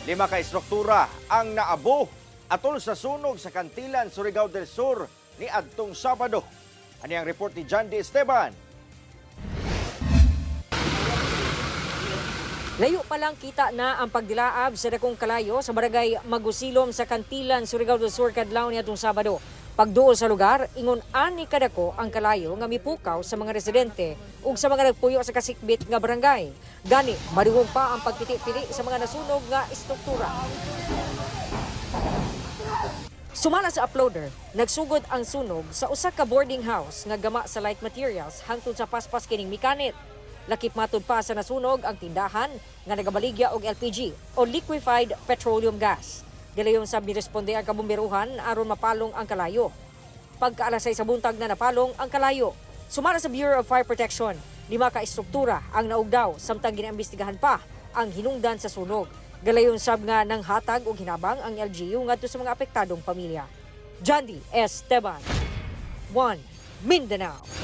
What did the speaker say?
Lima ka istruktura ang naabo atol sa sunog sa Cantilan, Surigao del Sur ni adtong Sabado. Ani ang report ni John D. Esteban. Layo pa lang, kita na ang pagdilaab sa dakong kalayo sa barangay Magusilom sa Cantilan, Surigao del Sur kadlaw niadtong Sabado. Pagduol sa lugar, ingon ani kadako ang kalayo nga mipukaw sa mga residente ug sa mga nagpuyo sa kasikbit nga barangay. Gani, madugang pa ang pagpiti-piti sa mga nasunog nga istruktura. Sumala sa uploader, nagsugod ang sunog sa usa ka boarding house nga gama sa light materials hangtod sa paspas kining mikanit. Lakip matud pa sa nasunog ang tindahan nga nagabaligya og LPG o liquefied petroleum gas. Gilayon sab niresponde ang kabomberuhan aron mapalong ang kalayo. Pagka-alas 6 sa buntag na napalong ang kalayo. Sumala sa Bureau of Fire Protection, lima ka istruktura ang naugdaw samtang giniimbestigahan pa ang hinungdan sa sunog. Galayon sab nga nang hatag og hinabang ang LGU ngadto sa mga apektadong pamilya. Jandy Esteban, 1 Mindanao.